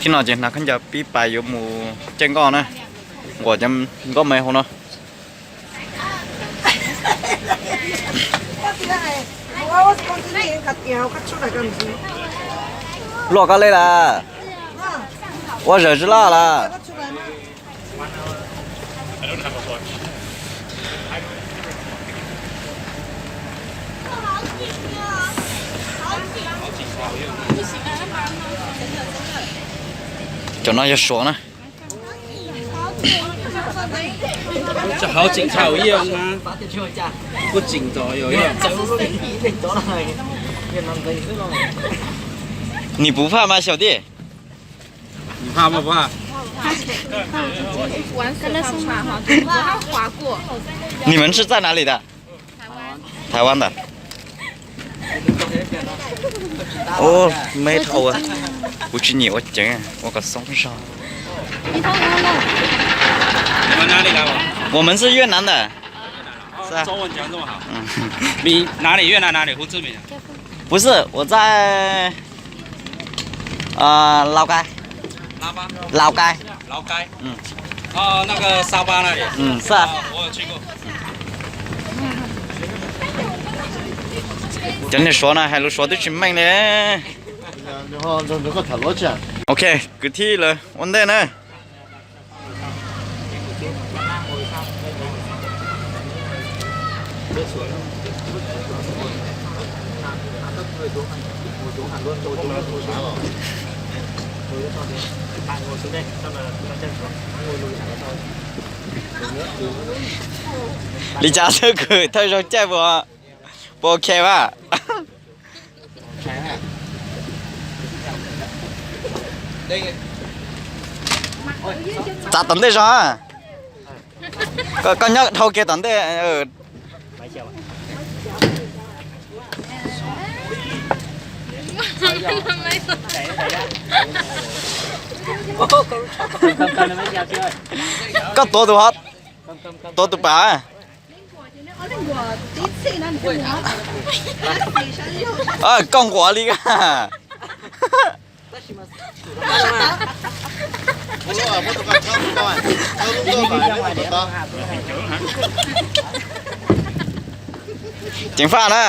Tib no ces hnav khaub ncaws pib pas yuav mus caij nkoj na, nquam cov nkauj me hauv no. Luaj koj lej las, ua zawm tsis loj las. Cov no yog Suav na. 你不怕吗，小弟？ 你们是在哪里的？台湾的。哦，没头啊，我去你我讲，我个松烧。你们哪里来的？我们是越南的。 中文讲这么好。你哪里？越南哪里？胡志明啊？不是，我在，呃，老街。拉巴？老街。老街。嗯。哦，那个沙巴那里。嗯，是啊。哦，我有去过。Cov niag Suav no hais lus Suav twb tsis meej li. Ok, kwv tij lawv ua ntej na. Li cas xwb kws thawj zaug caij puas, puas ok mas? Txav tom ntej zog. Koj nyob dhau kiag tom ntej. Koj tuav tus, tuav tus pas. Koj nquam li. Ceev faj na.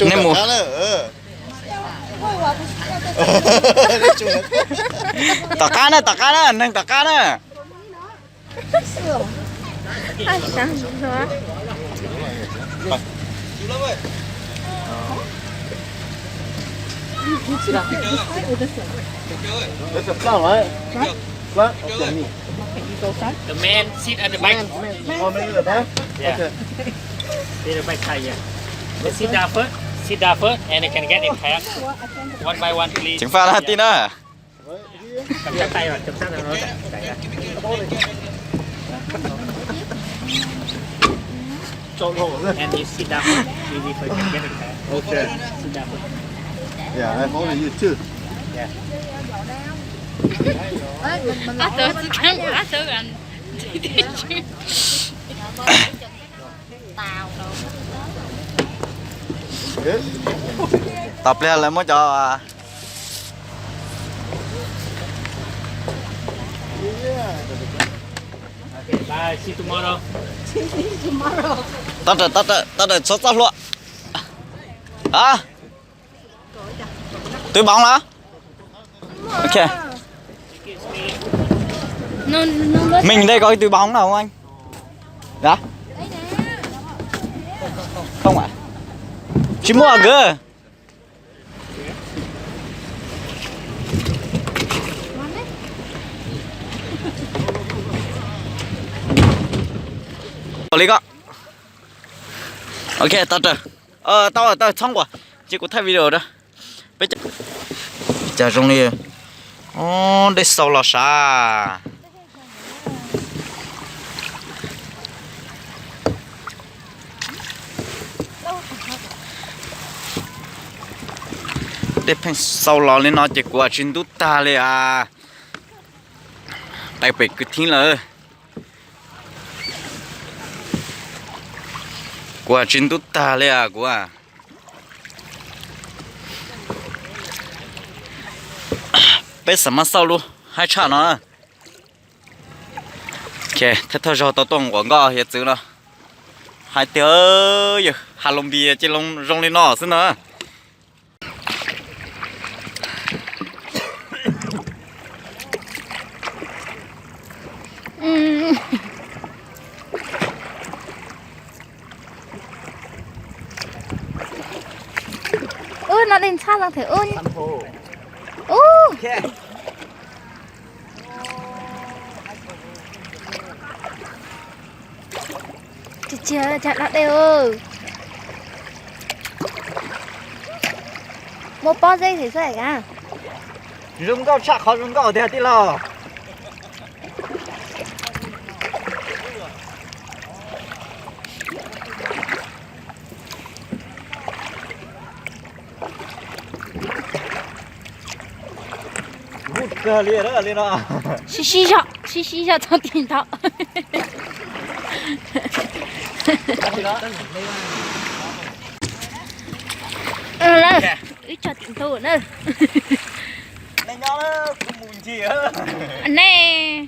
Neb mus tom qab na, tom qab na, neeg tom qab na. The man sit at the back. Yeah. Sit the back side, yeah. Just sit down first. Sit down first, and you can get in there. One by one, please. Ceev faj na tij na. Cầm chắc tay vào, cầm chắc tay vào. And you sit down first. We, we first can get in there. Okay. Sit down first. Yeah, I follow you too. Yeah. After, after, and Tau pliag lawv muab cov Tau raws, tau raws txhob txoj hlua. Hả? Túi bóng hả? Ok. Mình đây có cái túi bóng nào không anh? Dạ? Không ạ. Tsis muaj kawg. Ua li ko. Ok, tau raws. Tau, tau txhob nquas, cia kuv thaij video rau. Peb, cas zoo li, o, dej xaus los sav. Dej pheej xau los li no ces kuv tsis ntub tag li as. Qe pem kwv thib lawm. Kuv tsis ntub tag li as kuv. Peb xav mas xauj lub haib tshaj no. Thawj thawj zaug tau tuaj nquam nkoj hiav txwv no. Hais tias yawg ha loo npis ces zoo li no xwb na. Ub, no dej ntxhab zoo thiab ub. Ub. Tsis tsis cog dej. Muaj pob zeb thiab xwb a. Zoo nkauj tshaj qhov zoo nkauj tiag tij laug. Kawg li li no. Sib sib zog, sib sib zog txog tim ntawd. Wb tso tim ntu na. Nej.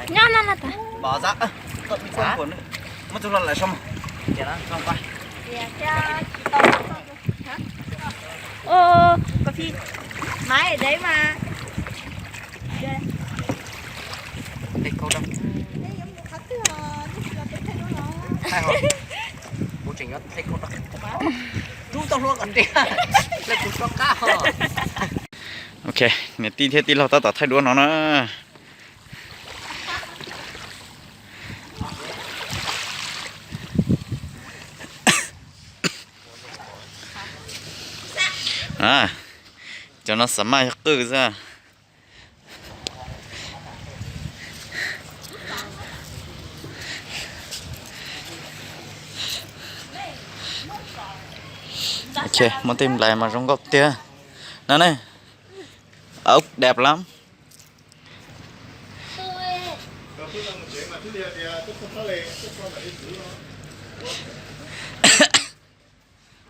Nyob no no tas. Ơ, cà phê. Máy ở đấy mà. Ok, niam tij thiab tij laug tab tom thaij duab no na. Cov no xav maj yog qwj xwb. Muaj tej nplais mas zoo nkauj tiag no ne. Ốc đẹp lắm.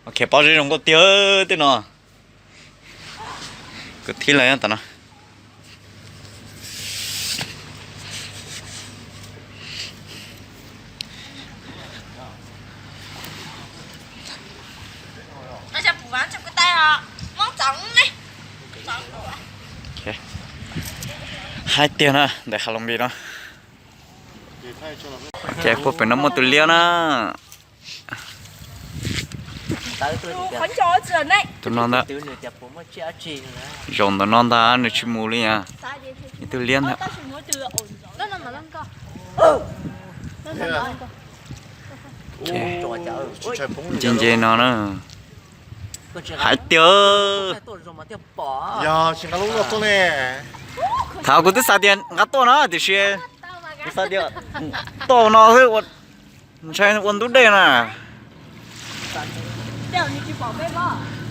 Ok, pob zeb zoo nkauj tiag tej no. Kwv thib lawm tam no. Hais tiag na, ntawm ha loo npis no. Ces puag pem no muaj tus liab na. Tus no ntag. Zaum ntawm no ntag nws tsis mus li as. Ib tug liab ntag. Nce nce no na. Hais tiag. Thaum kuv twb xav tias nqa tuaj no tiam sis kuv xav tias tuaj no xwb ua ntshai ua ntub dej na.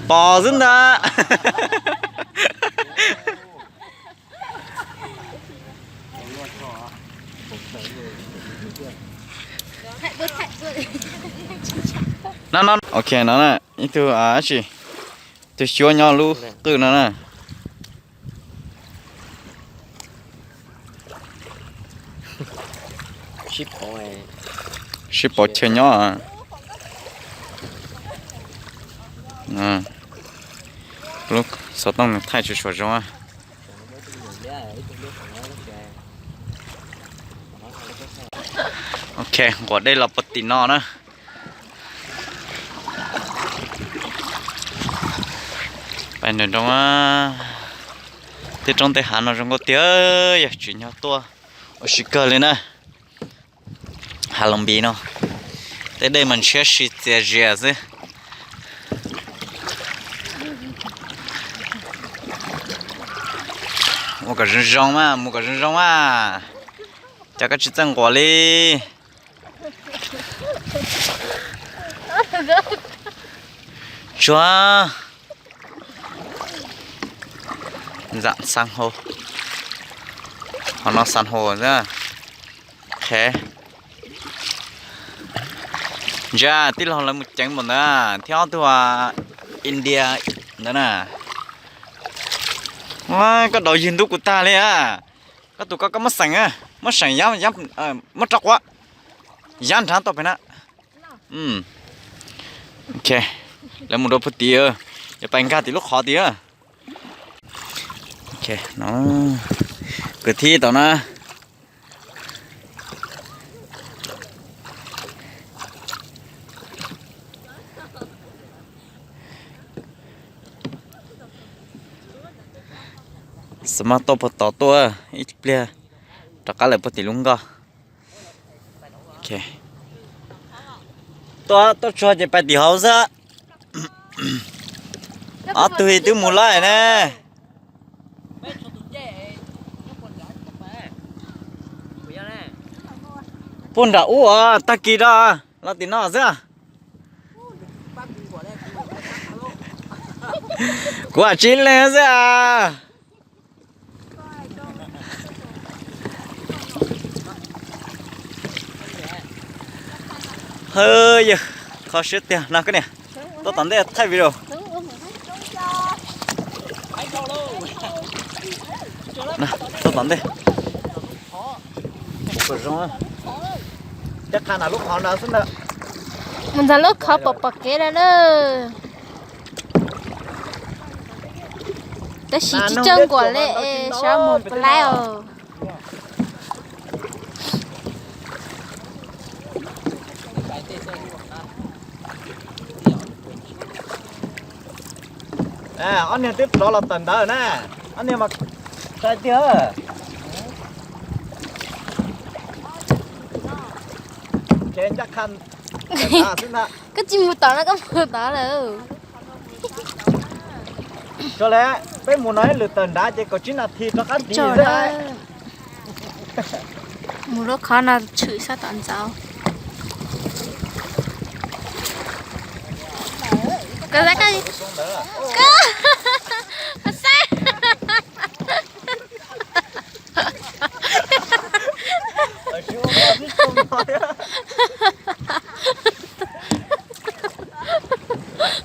Pom xwb ntag. No no, ok no na, ib tug, tsis, tus xyuab nyob lub qwj no na. Sib pov chaw nyob. Lub xov tooj nws thaij tsis tshua zoo. Ok, nquam dej los puag tim no na. Pais nram nroog, tej roob tej hav no zoo nkauj tiag, yog tsim nyog tuaj ua si kawg li na. Ha loo npis no, tej dej mas ntshiab si txias zias xwb. Mus kom zoo zoo mas, mus kom zoo zoo mas, cas koj tsis txawj nquam li. Tsuag. Ntxam san hau. Ho no san hau xwb. Qhev. Ntsia tij laug lawv mus ceev npaum ntawd thiab ob tug India ntawd na. Koj daus ywg ntub kuv tag li a. Koj tus koj koj muab xeem, muab xeem, muab rau quav, yab nrhav tau pem na. Lawv mus rau puag tid, yuav pais nkag tim lub qhov tid. Kwv tij tau na. Xav mas tuaj puag tod tuaj ib pliag, rov qab lawm puag tim lub nkoj. Tuaj tuaj tsuag ces pais tim hauv xwb. Ob tug twb mus lawm ne. Puag nram ub os, tag kis rau los tim no xwb. Kuv ua tsis leej xwb a. Hawb yawg, kho siab tiag no koj niam. Tuaj tom ntej thaij video. Tuaj tom ntej. Zoo, coj qha nram lub qhov ntawd xwb ntag. Mus ntawm lub qhov pom pom kev lawm na. Tab sis tsis coj nkuam li es sawv mus pab laib os. Ob niag twb rov los tawm ntawd na. Ob niag mas sai tiag. Koj tsis mus tom no koj mus tom lawm. Tsuas li, peb mus no ib lwm tawm nrad ces kaum tsib nas this rov qab dim xwb. Mus lub qhov no tshwm sab tom ntxauv. Koj saib, koj saib.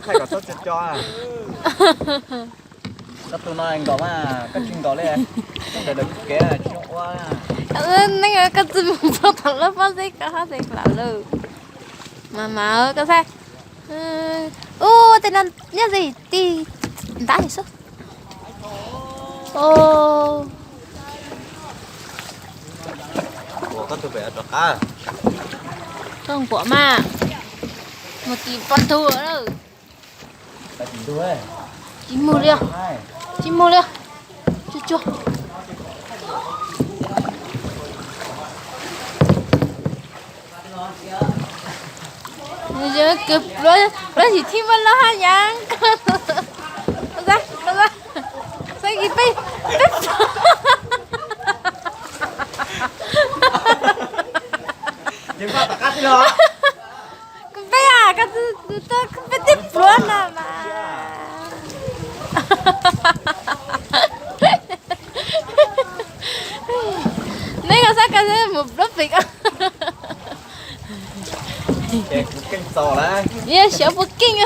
Thaij kom txhob co co. Koj tus no nkaum mas koj tsis nkaum li. Koj ntawm lawv kev tsis zoo ua. Neej koj txij mus txog tom lub pob zeb koj hab xeem lam lawm. Mas mas koj saib. Ua tej no nyob ze tig ntab xwb. Koj nquam mas mus tim poj ntug lawm. Tsis mus li os. Tsis mus li os. Tsuag tsuag. Pluab yim thib muaj loj haj yam. Saib kis peb, peb, peb a, peb tej pluav no mas. Neb koj saib koj mus pluab pem ko. Yog xyov puas keej.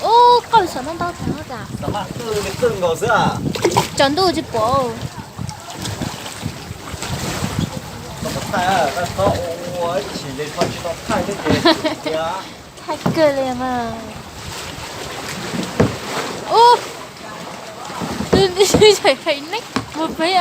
Ub, qoj saum no ntau tas. Tsaus ntuj tsis pom. Thaij kawg li mas. Ub, hais neb mus pem.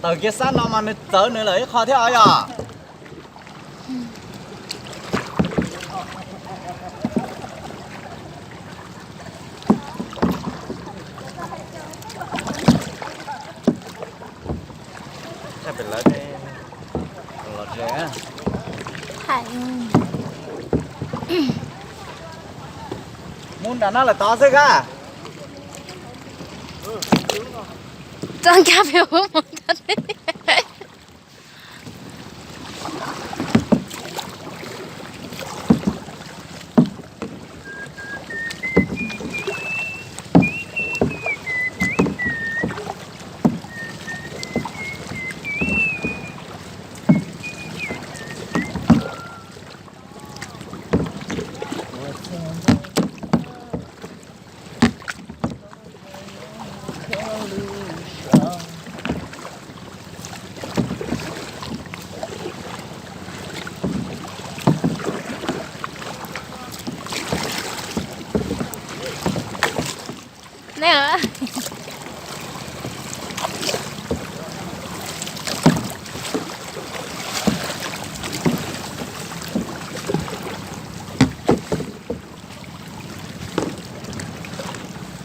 Tawm kiag sab no mas nws txawv nws lawm ib qho thiab os yog. Lawv los ze. Mus nram no lawm tod xwb kab. Txoj nkag pem hauv mus tod.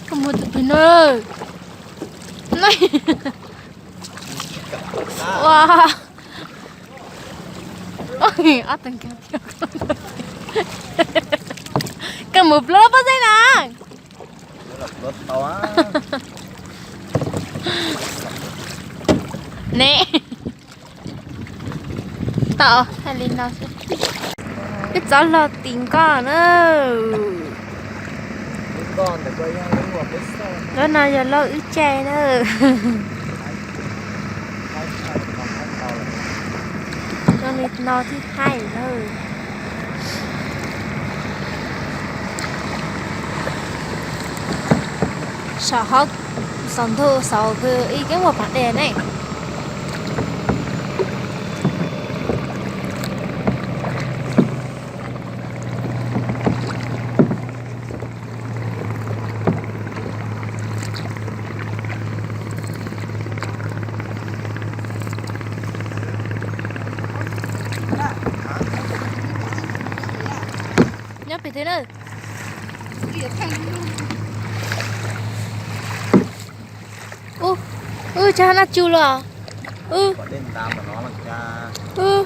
Koj mus tus twg no? Ua, ob tug nkag thiab. Koj mus pluav pob zeb na. Ne, tau hais li no xwb. Wb txov hlo tim nkoj na. Lub no yog lub wb caij na. Zoo li no thiaj thaij na. Saum hauv, saum ntug saud kuj ib keeb muag phav dej ne. Nyob pem twg na? Ub, ub, tsa naj tsu los. Ub, ub.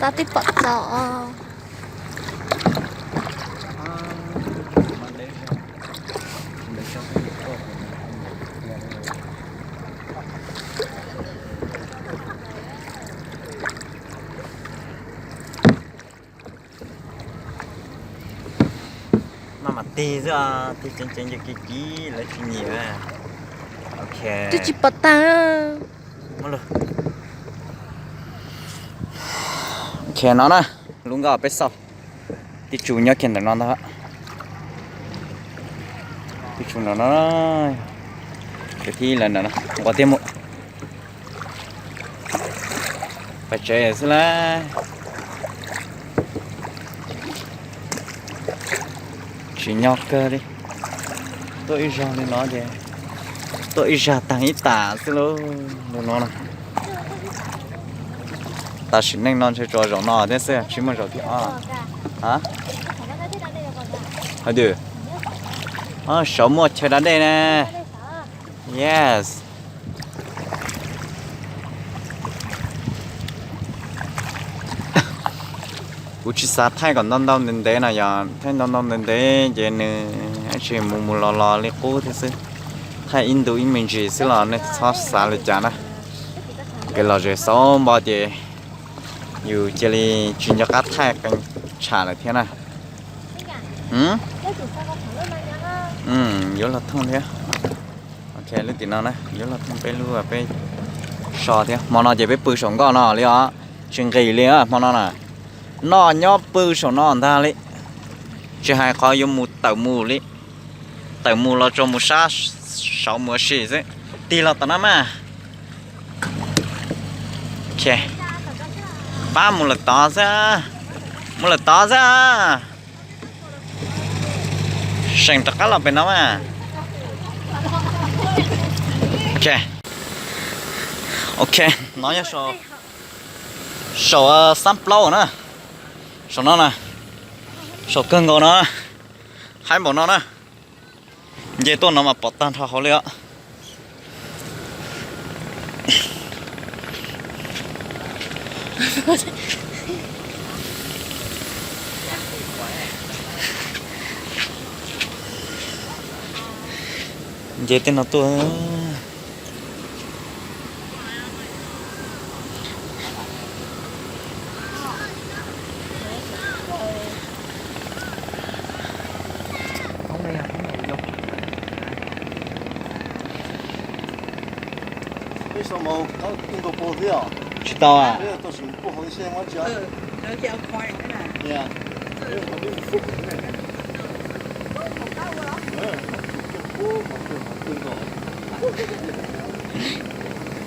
Tab twb pom tau. Maj mam tig xwb, tig ceev ceev ces kiv kiv lawv tsis nyiam. Ok. Twb tsis pom tag. Ok no na, lub nkoj peb xauj. Tib tsu nyob kiag ntawm no ntag. Tib tsu ntawm no. Ces thib lawv ntawm no nqua tiab mus. Pais tsev xwb lawm. Tsim nyog kawg li. Tuaj ib zaug li no ces tuaj ib zag taag ib tas xwb lauj. Lub no na, tam sim neej no ntshe tsuas zaum no thiab xwb, tsis muaj zaum thib ob. Hais tias, saum muaj chaw da dej ne. Yes. Kuv tsis xav thaij kom ntau ntau ntev ntev no, yog thaij ntau ntau ntev ntev ces nws tsis mus mus los los li qub thiab xwb. Thaij ib ntu ib me ntsis xwb los nej txhob xav li cas na. Kev lom zem xauv npo ces yus cia li tsis nco qab thaij qee tsham lawm thiab na. Yuav los thooj thiab. Ok, lub tim no na yuav los thooj peb lub peb so thiab. Hmo no ces peb pw saum nkoj no li os, tsis nqis li hmo no na. Noj nyob pw saum no ntag li, tsis hais qhov yuav mus tawm mus li. Tawm mus los tsuas mus sab saud mus ua si xwb. Tig los tom no mas. Pab mus lawm tod xwb, mus lawm tod xwb. Seem rov qab los pem no mas. Ok, no yog saum xab plaub na, saum no na. Saum kawg nkaus no, haib npaum no na. Nce tuaj no mas pom tag nrho hauv li os. Nce tej no tuaj. Tsis tau a.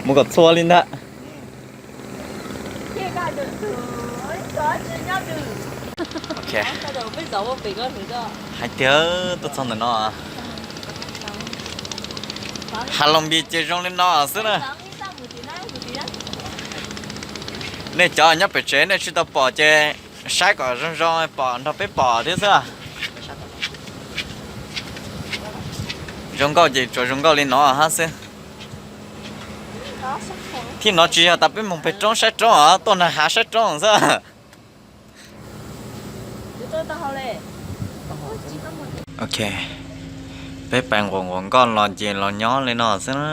Mus kom txhua li ntag. Hais tiag tuaj txog ntawm no, Halong Beach ces zoo li no xwb na. Nej cov nyob pem tsev nej tsis tau pom ces saib kom zoo zoo pom nrog peb pom thiab xwb. Zoo nkauj ces tsuas zoo nkauj li no hab xwb. Thib no tsis yog tas peb moog peg roob saib roob os, tuaj nag hav saib roob xwb. Ok, peb pais nquam nquam nkoj los ces los nyob li no xwb na,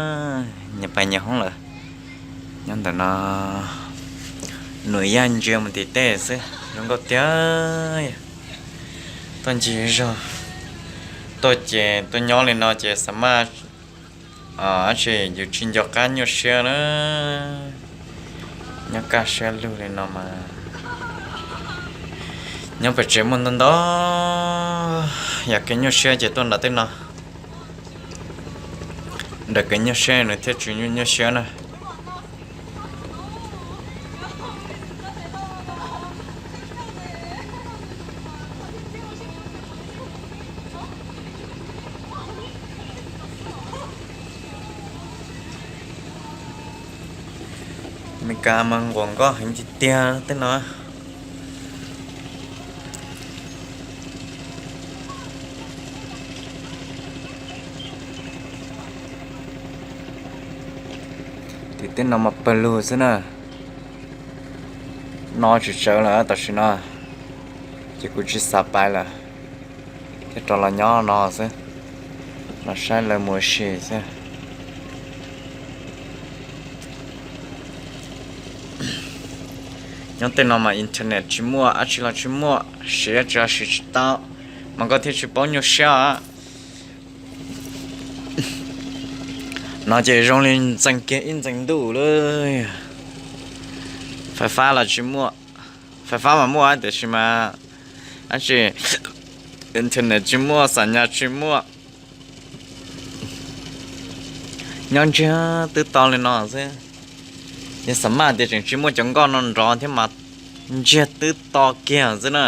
nyias pais nyias hoob lawm. Nyob ntawm no, Num Yaj ntsia mus tim tej xwb, zoo nkauj tiag. Tuaj ncig zog, tuaj ces tuaj nyob li no ces xam maj, dab tsi yus tsis nco qab nyuaj siab na. Nyob kaj siab lug li no mas, nyob pem tsev muaj ntau ntau yam kev nyuaj siab ces tuaj nram tej no, nram kev nyuaj siab nws thiaj tsis nyuaj siab na. Meskas mas nquam nkoj heev tiag tiag tej no. Tim tej no mas pawg lug xwb na. No tsis tsawg lawm tam sim no, ces kuv tsis xav pais lawm, thiaj rov los nyob no xwb, los saib lawv mus ua si xwb. Nyob tej no mas internet tsis muaj, dab tsi los tsis muaj, siv dab tsi los siv tsis tau, mas koj thiaj tsis paub nyuaj siab. No ces zoo li ntxeev kiag ib ntxeev ntuj lawm. Fais fab los tsis muaj, fais fab mas muaj tiam sis mas dab tsi internet tsis muaj, xam nyas tsis muaj. Nyob ntsiag twb to li no xwb, yog xam maj tias tseem tsis muaj cov nkoj no nrov thiab mas ntsiag twb to kiag xwb na.